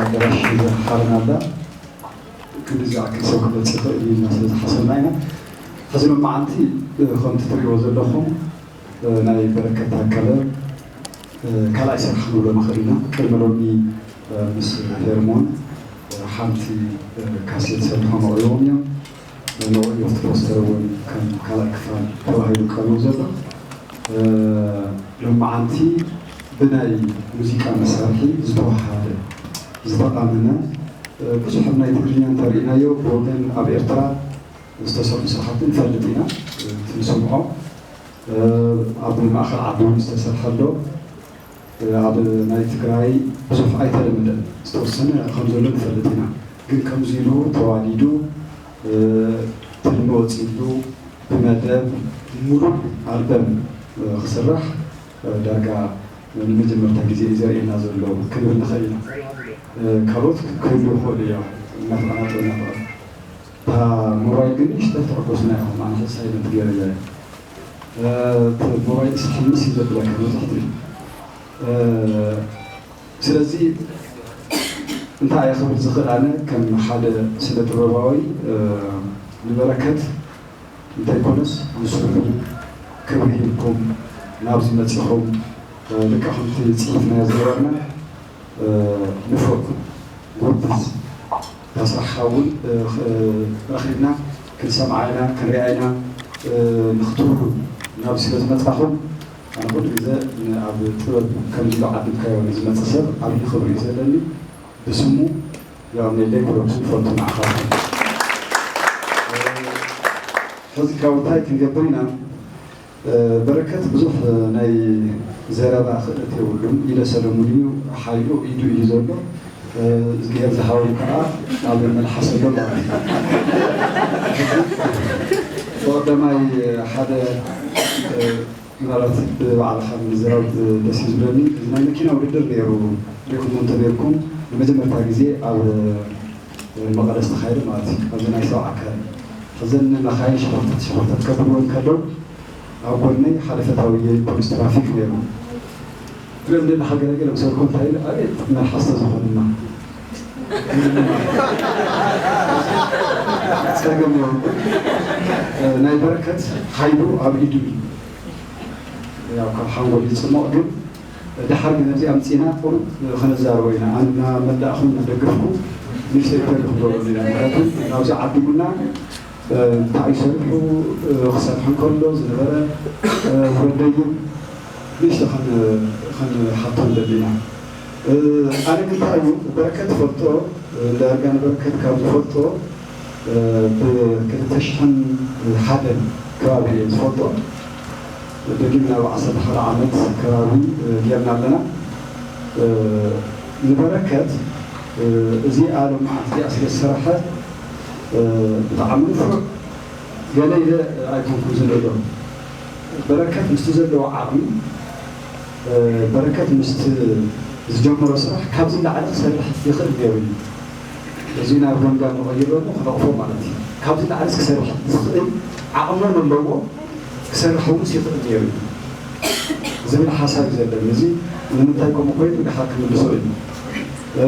ኣዳራሽ ዝሓረና ኣላ። ክንዲ ዝኣክል ሰብ ክመጽእ ይኽእል እዩ ኢልና ስለ ዝሓሰብና ኢና። ሕዚ ሎማዓንቲ፣ እ፣ ከምቲ ትሪእዎ ዘለኹም፣ እ፣ ናይ በረከት ታከለ፣ እ፣ ካልኣይ ስራሕ ክንብሎ ንኽእል ኢና። ቅድሚ ሎሚ፣ እ፣ ምስ ሄርሞን፣ እ፣ ሓንቲ፣ እ፣ ካሴት ሰሪሖም ኣቕሪቦም እዮም። ንዕኡ እዩ ኣብቲ ፖስተር እውን ከም ካልኣይ ክፋል ተባሂሉ ቀሪቡ ዘሎ። እ፣ ሎማዓንቲ ብናይ ሙዚቃ መሳርሒ ዝተወሃደ፣ ዝተቓመመ፣ እ፣ ብዙሕ ኣብ ናይ ትግርኛ እንተርኢናዮ፣ ብወገን ኣብ ኤርትራ ዝተሰርሑ ስራሕቲ ንፈልጥ ኢና፣ እ፣ እቲ ንሰምዖ። እ፣ ኣብ ማእከል ዓዲ እውን ዝተሰርሐ ኣሎ። እ፣ ኣብ ናይ ትግራይ ብዙሕ ኣይተለመደን፣ ዝተወሰነ ከም ዘሎ ንፈልጥ ኢና። ግን ከምዚ ኢሉ ተዋዲዱ፣ እ፣ ትልሚ ወፂሉ፣ ብመደብ ሙሉእ ኣልበም፣ እ፣ ክስራሕ፣ እ፣ ዳርጋ ንመጀመርታ ግዜ እዩ ዘርእየና ዘሎ ክንብል ንኽእል ኢና። እ፣ ካልኦት ክህልዉ ይኽእሉ እዮም፣ እናተቐናጠ እናተቐ-፣ እታ ሞባይል ግን ንእሽተይ ተዕገሱና ኢኹም፣ ኣነ ሳይለንት ገይረያ እየ። እ፣ እቲ ሞባይል ስሕምስ እዩ ዘብለካ መብዛሕትኡ። እ፣ ስለዚ እንታይ እየ ክብል ዝኽእል፣ ኣነ ከም ሓደ ስነ ጥበባዊ፣ እ፣ ንበረከት እንተይኮነስ ንስርሑ ክብሪ ሂብኩም ናብዚ መጺኹም፣ እ፣ ልክዕ ከምቲ ጽሒፍናዮ ዝነበርና፣ እ፣ ንፉዕ፣ ጎብዝ፣ እታ ስራሕኻ እውን፣ እ፣ ኽ-፣ ረኺብና ክንሰምዓ ኢና፣ ክንሪኣ ኢና፣ እ፣ ንኽትብሉ ናብዚ ስለ ዝመጻኹም፣ ኣነ ኩሉ ግዜ ን-፣ ኣብ ጥበብ ከምዚ ኢሉ ዓዲምካዮ ንዝመጽእ ሰብ ዓብዪ ክብሪ እዩ ዘለኒ። ብስሙ ያው ነደይ ኩለኩም ትፈልጡ ንዓኻትኩም። እ፣ ሕዚ ካብ እንታይ ክንገብር ኢና? እ፣ በረከት ብዙሕ ናይ ዘረባ ክእለት የብሉን። ኢለ ሰለሙን እዩ፣ ሓይሉ ኢዱ እዩ ዘሎ። እ፣ እግዚኣብሔር ዝሃቦም ከዓ ኣብ መልሓስ ኣሎ ማለት እዩ። ብቐዳማይ ሓደ፣ እ፣ ምናልባት ብባዕልኻ ምዝራብ ደስ እዩ ዝብለኒ። እዚ ናይ መኪና ውድድር ነይሩ፣ ሪኢኹሞ እንተነይርኩም፣ ንመጀመርታ ግዜ ኣብ መቐለ ዝተኻየደ ማለት እዩ። ኣብዚ ናይ ሰብዓ ኣካል ሕዘን መኻይን ሽኾርተት ሽኾርተት ከብልዎ እንከለዉ፣ ኣብ ጎነይ ሓደ ፈታዊ ፖሊስ ትራፊክ ነይሩ። ክሪኦም ደለኻ ገለ ገለ ምስ በልኩ እንታይ ኢለ፣ ኣቤት መልሓስ ተዝኾንና። ጸገም የብሉን። ናይ በረከት ሓይሉ ኣብ ኢዱ እዩ። ያው ካብ ሓንጎል ይጽሞቕ፣ ግን ደሓር ግን ኣብዚ ኣምጺእና ቁሩብ ክነዛርቦ ኢና። ኣነ እናመላእኹ እናደገፍኩ ንእሽተይ ተሪኹ ክገብረሉ ኢና። ምኽንያቱ ናብዚ ዓዲሙና፣ እ፣ እንታይ እዩ ሰሪሑ፣ እ፣ ክሰርሕ እንከሎ ዝነበረ፣ እ፣ ወደዩ ንእሽቶ ከን-፣ ከንሓቶ ንደሊ ኢና። እ፣ ኣነ ግን እንታይ እዩ በረከት ትፈልጦ፣ እ፣ ዳርጋ ንበረከት ካብ ዝፈልጦ፣ እ፣ ብ ክልተ ሽሕን ሓደን ከባቢ እየ ዝፈልጦ። ደጊም ናብ ዓሰርተ ሓደ ዓመት ከባቢ፣ እ፣ ጌርና ኣለና። እ፣ ንበረከት፣ እ፣ እዚኣ ሎምዓንቲ እዚኣ ስለ ዝሰረሐ፣ እ፣ ብጣዕሚ ንፉዕ ገለ ኢለ ኣይኮንኩን ዝንእዶ። በረከት ምስቲ ዘለዎ ዓቕሚ፣ እ፣ በረከት ምስቲ ዝጀመሮ ስራሕ ካብዚ ንላዕሊ ክሰርሕ ይኽእል ነይሩ እዩ። እዚ ናብ ገምጋም ንቐይሮ እሞ ክነቕፎ ማለት እዩ። ካብዚ ንላዕሊ ክሰርሕ ዝኽእል ዓቕሚ እውን ኣለዎ፣ ክሰርሕ እውን ይኽእል ነይሩ እዩ ዝብል ሓሳብ እዩ ዘለኒ። እዚ ንምንታይ ከምኡ ኮይኑ ድሓር ክምልሶ እዩ። እ፣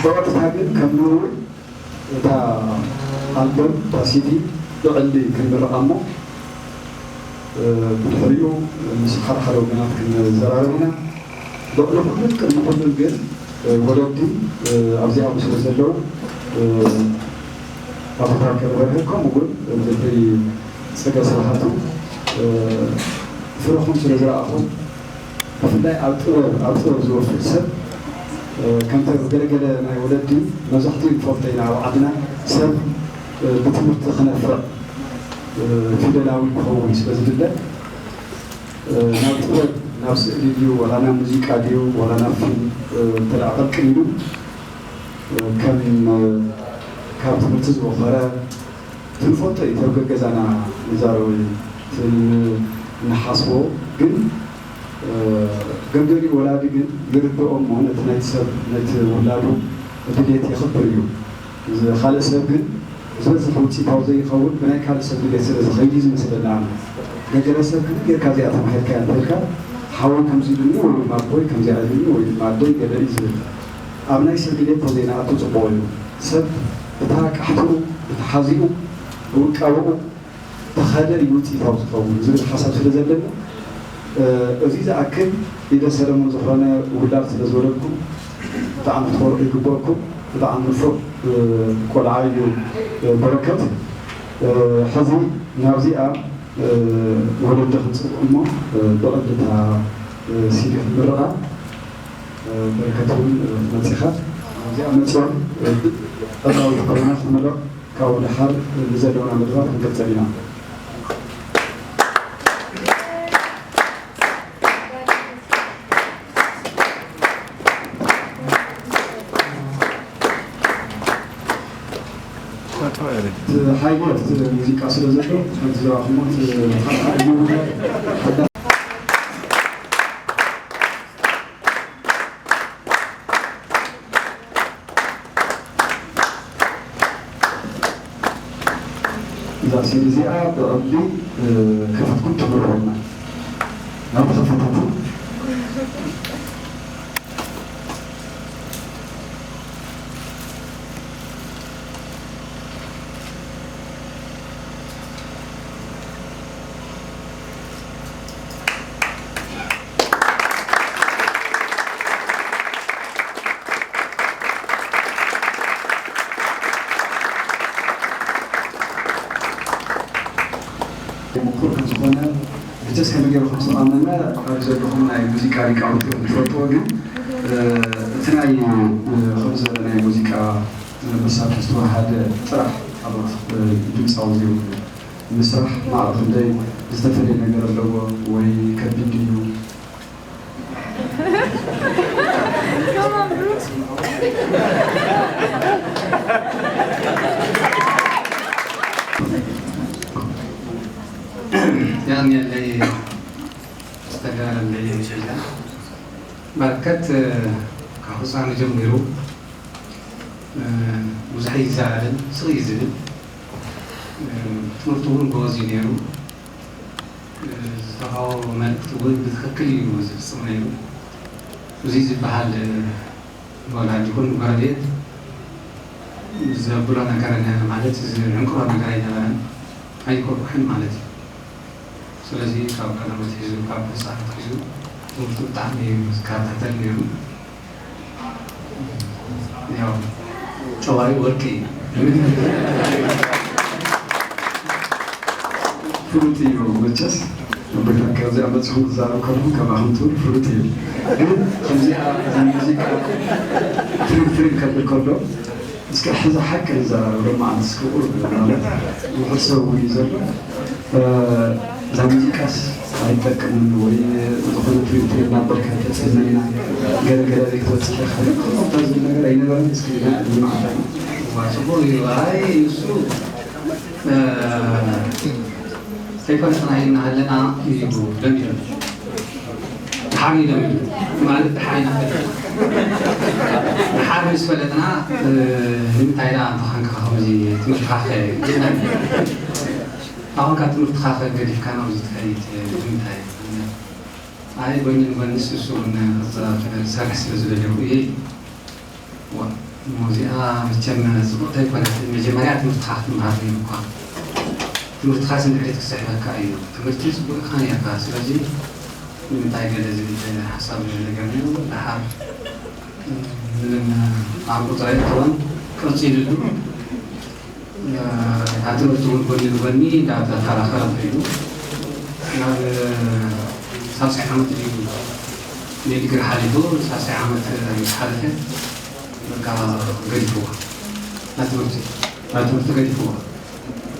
ብቐጥታ ግን ከም ምውል እታ ኣልበም፣ እታ ሲዲ ብዕሊ ክንምርቓ እሞ፣ እ፣ ብድሕሪኡ ምስ ሓደ ሓደ ወገናት ክንዘራረብ ኢና። ልዕሊ ኩሉን ቅድሚ ኩሉን ግን፣ እ፣ ወለዲ፣ እ፣ ኣብዚኣ ስለ ዘለዉ፣ እ፣ ኣቦታት ከንበርህ ከምኡ እውን፣ እ፣ ብፍይ ጽገ ስራሕቱ፣ እ፣ ፍረኹም ስለ ዝረኣኹም፣ ብፍላይ ኣብ ጥበብ፣ ኣብ ጥበብ ዝወፍር ሰብ፣ እ፣ ከምቲ ገለገለ ናይ ወለዲ መብዛሕትኡ ንፈልጦ ኢና ኣብ ዓድና፣ ሰብ፣ እ፣ ብትምህርቲ ክነፍዕ፣ እ፣ ፊደላዊ ክኸውን ስለ ዝድለ፣ እ፣ ናብ ጥበብ፣ ናብ ስእሊ ድዩ፣ ዋላ ናብ ሙዚቃ ድዩ፣ ዋላ ናብ ፊልም፣ እ፣ እንተ ደኣ ቀልቅል ኢሉ፣ እ፣ ከም፣ እ፣ ካብ ትምህርቲ ዝወፈረ፣ ትንፈልጦ እዩ፣ ተብ ገገዛና ንዛረቡ እዩ። ትን-፣ ንሓስቦ ግን፣ እ፣ ገምገሊኡ ወላዲ ግን ይርድኦ እሞ ነቲ ናይቲ ሰብ፣ ነቲ ውላዱ ድሌት የኽብር እዩ። እዚ ካልእ ሰብ ግን ዝበዝሕ ውፅኢታዊ ዘይኸውን ብናይ ካልእ ሰብ ድሌት ስለ ዝኸይድ እዩ ዝመስለና። ገገለ ሰብ ግን ጌርካ እዚኣ ተማሂርካያ እንተልካ ሓወይ ከምዚ ኢሉኒ ወይ ድማ ኣቦይ ከምዚኣ ኢሉኒ ወይ ድማ ኣደይ ገለ እዩ ዝብል። ኣብ ናይ ስዕጊ ቤት ተዘይንኣቱ ጽቡቕ እዩ። ሰብ ብተሃቃሕትኡ፣ ብተሓዚኡ፣ ብውቃብኡ ተኸደ እዩ ውፅኢታዊ ዝኸውን ዝብል ሓሳብ ስለ ዘለኒ፣ እዚ ዝኣክል ኢደ ሰለሙን ዝኾነ ውላድ ስለ ዝወለድኩም ብጣዕሚ ክትኮርዑ ይግበኣኩም። ብጣዕሚ ንፉዕ ቆልዓ እዩ በረከት። ሕዚ ናብዚኣ ወለዲ ክንፅብቕ እሞ ብቐጥታ ሲዲ ክትምርቓ በረከት እውን መፂኻ ናብዚኣ መፅኦም ቀዳዊ ኮሮና ክትምረቕ ካብኡ ደሓር ንዘለውና መደባት ክንቅጽል ኢና። ሓይሊ ኣብቲ ሙዚቃ ስለ ዘሎ፣ ከምቲ ዝረኣኹሞ፣ እቲ ሓድሓደ ምውዳድ እዛ ሲዲ እዚኣ ብቐንዱ፣ እ፣ ከፈትኩም ትምርቑና። ናብ ተኸፈተት። ምኩር ከም ዝኾነ ብቸስ ከመይ ገይሩ ከም ዝተቓመመ ኣብ ዘለኹም ናይ ሙዚቃ ሊቃውንቲ ትፈልጥዎ፣ ግን፣ እ፣ እቲ ናይ፣ እ፣ ከም ዝበለ ናይ ሙዚቃ መሳርሒ ዝተዋሃደ ጥራሕ ካልኦት፣ እ፣ ድምፃዊ ዘይብሉ ምስራሕ ማዕረ ክንደይ ዝተፈለየ ነገር ኣለዎ ወይ ከቢድ ድዩ? Come on, Bruce. የቐንየለይ ዝተጋረለይ ሸላ በረከት ካብ ህፃኑ ጀሚሩ ብዙሕ ይዛረብን ስቕ እዩ ዝብል። ትምህርቱ እውን ጎበዝ እዩ ነይሩ። ዝተሃቦ መልእኽቲ እውን ብትኽክል እዩ ዝፍፅም ነይሩ። እዚ ዝበሃል ወላዲ ይኹን ጎረቤት ዘብሎ ነገር ማለት ዝዕንቅሮ ነገር ኣይነበረን፣ ኣይኮርኩሕን ማለት እዩ። ስለዚ ካብ ቀደም ኣትሒዙ፣ ካብ ህፃን ኣትሒዙ ትምህርቱ ብጣዕሚ እዩ ዝከታተል ነይሩ። ያው ጨዋይ ወርቂ እዩ። ፍሉጥ እዩ መቸስ። በታ ካብዚኣ መፅኹም ክዛረብ ከለኹም ከማኹም ትብል ፍሉጥ እዩ። ግን ከምዚኣ እዛ ሙዚቃ ፍሪም ፍሪም ከብል ከሎ እስከ ሕዚ ሓቂ ንዘራረብ ሎማዓንቲ እስከ ቁሩብ ማለት ውሑድ ሰብ እውን እዩ ዘሎ። እ፣ እዛ ሙዚቃስ ኣይጠቅምን ወይ ዝኾነ ፍሪም ፍሪም እናበልካ ተፅህመና ገለ ገለ ዘይትበፅሕ ኢኻ። ከምኡ ዝብል ነገር ኣይነበረን። እስኪ ንመዓልታ እዋ፣ ጽቡቕ እዩ። ኣይ፣ እሱ፣ እ፣ ከይፈለጥና ኢልና ሃለና እዩ ደሚሩ። ድሓር እዩ ደሚሩ። ማለት ድሓር ኢና ፈለጥና። ድሓር ምስ ፈለጥና፣ እ፣ ንምንታይ ደኣ እንተኾንካ ከምዚ ትምህርትኻ ከ ኢልና። ኣሁንካ ትምህርትኻ ከ ገዲፍካ ናብዚ ትኸይድ ንምንታይ? ኣይ፣ ጎኒ ንጎኒ ንሱ እውን ክሰርሕ ስለ ዝደለኹ እየ። ዋ፣ እሞ እዚኣ መቸም ጽቡቕቲ ኣይኮነትን። መጀመርያ ትምህርትኻ ክትምሃር ነይሩካ። ትምህርትኻ ስንድሕሪት ክስሕበካ እዩ። ትምህርቲ ጽቡቕ ኢኻ ነርካ። ስለዚ ንምንታይ ገለ ዝብል ሓሳብ ነገር ነይሩ። ደሓር ምንም ኣብ ቁጽሪ ኣይእተወን። ቀጺሉሉ። ካብ ትምህርቲ እውን ጎኒ ንጎኒ እንዳተኸራኸረ ከይዱ። ናብ ሳልሳይ ዓመት እዩ ንዲግሪ ሓሊፉ፣ ሳልሳይ ዓመት ምስ ሓለፈ በቃ ገዲፍዎ። ናብ ትምህርቲ፣ ናብ ትምህርቲ ገዲፍዎ።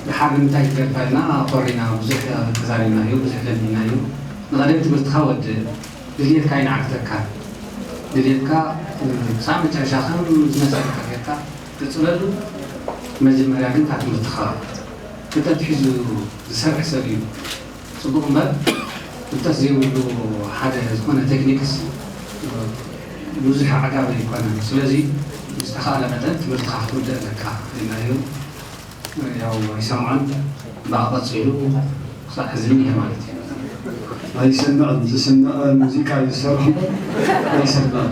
ድሓር ንምንታይ ትገድፋ ኢልና ኮሪና፣ ብዙሕ ተዛሪብናዮ፣ ብዙሕ ለሚንናዮ። ንቐደም ትምህርትኻ ወድእ፣ ድልየትካ ኣይንዓግተካ። ድልየትካ ክሳብ መጨረሻ ከም ዝመሰለካ ጌርካ ቀጽለሉ። መጀመርያ ግን ካብ ትምህርትኻ ፍልጠት ሒዙ ዝሰርሕ ሰብ እዩ ጽቡቕ እምበር፣ ፍልጠት ዘይብሉ ሓደ ዝኾነ ቴክኒክስ ብዙሕ ዓቃቢ ኣይኮነን። ስለዚ ብዝተኻእለ መጠን ትምህርትኻ ክትውድእ ኣለካ ኢልናዮ። ያው ኣይሰምዖን፣ ብኣ ቀጺሉ ክሳዕ ሕዚ እኒሀ ማለት እዩ። ኣይሰምዕን። ዝስምዕ ሙዚቃ እዩ ዝሰርሕ እምበር ኣይሰምዕን።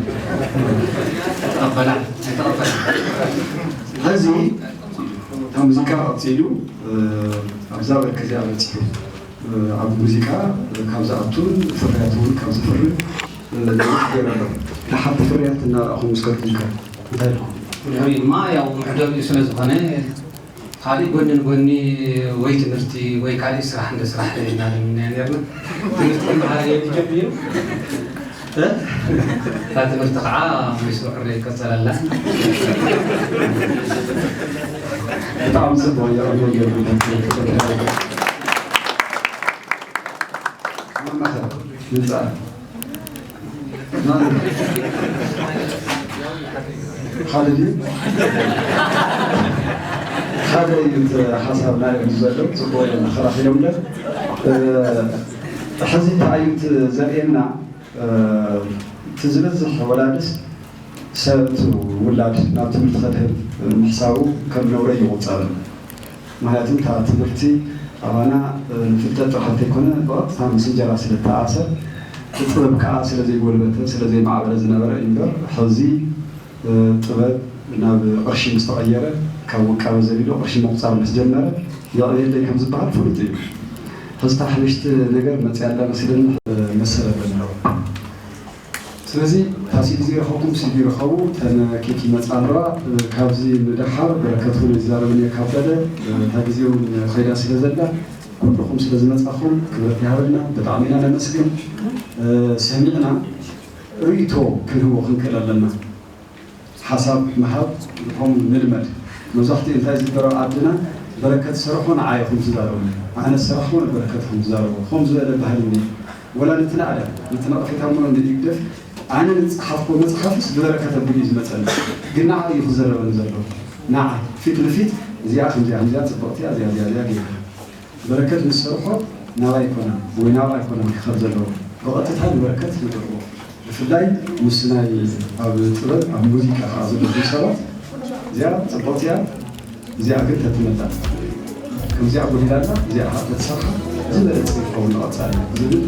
ኣይተቐበላን፣ ኣይተቐበላን። ሕዚ ካብ ሙዚቃ ቀፂሉ ኣብዛ በርከዚኣ በፂሑ ኣብ ሙዚቃ ካብ ዝኣቱን ፍርያት እውን ካብ ዝፍርን ገይሩ ኣሎ። ደሓርቲ ፍርያት እናረኣኹም ምስ ከድኩም ከ እንታይ ኢልኩም? ብድሕሪኡ ድማ ያው መሕደሪኡ ስለ ዝኾነ ካሊእ ጎኒ ንጎኒ ወይ ትምህርቲ ወይ ካሊእ ስራሕ እንደ ስራሕ ኢና ልምንያ ነርና። ትምህርቲ ክመሃር እየ ጀሚሩ። እታ ትምህርቲ ከዓ ወይ ስርሑ ይቀፀለላ። ብጣዕሚ ጽቡቅ። ሓደ ድዩ? ሓደ እዩ እቲ ሓሳብ ናይ እዮም ዘሎ። ጽቡቕ እዮም ኣኸራኺሎም ለ ሕዚ እንታይ እዩ እቲ ዘርእየና? እቲ ዝበዝሕ ወላድስ ሰብ እቲ ውላድ ናብ ትምህርቲ ከድህብ ምሕሳቡ ከም ነውረ ይቑጸርን። ምክንያቱ እታ ትምህርቲ ኣባና ንፍልጠት ጥራሕ እንተይኮነ ብቐጥታ ምስ እንጀራ ስለ እተኣሰር፣ ጥበብ ከዓ ስለ ዘይጎልበተ ስለ ዘይማዕበለ ዝነበረ እዩ እምበር ሕዚ ጥበብ ናብ ቅርሺ ምስ ተቐየረ፣ ካብ ውቃበ ዘሊሉ ቅርሺ ምቑፃር ምስ ጀመረ የዕብየለይ ከም ዝበሃል ፍሉጥ እዩ። ሕዚ እታ ሕብሽቲ ነገር መፅያ ኣላ መሲለኒ። መሰል ኣለና። ስለዚ እታ ሲዲ ዘይረኸብኩም ሲዲ ርኸቡ። እተን ኬክ ይመፃ ኣለዋ። ካብዚ ንደሓር በረከት ኹን ይዛረብን እየ ካብ በለ እታ ግዜ እውን ከይዳ ስለ ዘላ ኩልኹም ስለ ዝመፃኹም ክብረት ይሃበልና። ብጣዕሚ ኢና ነመስግን። ሰሚዕና ርእይቶ ክንህቦ ክንክእል ኣለና። ሓሳብ ምሃብ ከምኡ ንልመድ። መብዛሕትኡ እንታይ ዝገበሮ ዓድና በረከት ሰርሖ ንዓይ ኹም ትዛረቡ፣ ኣነ ሰራሕዎ ንበረከት ኹም ትዛረቡ። ኹም ዝበለ ባህሊ እኒአ። ወላ ነቲ ንኣለ ነቲ ነቐፌታ እሞ ንኢግደፍ ኣነ ንዝፀሓፍኮ መፅሓፍስ ብበረከት ኣቢሉ እዩ ዝመፀኒ። ግን ንዓ እዩ ክዘረበኒ ዘሎ። ንዓ ፊት ንፊት እዚኣ ከምዚኣ ከምዚኣ ፅብቕቲ እያ፣ እዚኣ እዚኣ እዚኣ ገይራ። በረከት ምስ ሰርሖ ናባይ ኣይኮነን ወይ ናብኣ ኣይኮነን ክኸድ ዘለዎ፣ ብቐጥታ ንበረከት ንገርዎ። ብፍላይ ምስ ናይ ኣብ ጥበብ ኣብ ሙዚቃ ከዓ ዘለኹም ሰባት እዚኣ ፅብቕቲ እያ፣ እዚኣ ግን ተትመጣ ከምዚኣ ጎዲላና እዚኣ ከዓ ተትሰርሓ ዝበለፀ ይኸውን ንቐፃሊ ዝብል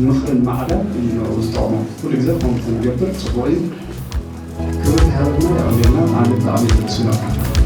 ምኽርን ማዕዳን እዩ ንዕኡ ዝጠቕሞ። ኩሉ ግዜ ከምኡ ክንገብር ፅቡቕ እዩ። ክብረት ይሃበልና፣ የቐንየልና። ኣነ ብጣዕሚ እየ ዘመስግነኩም።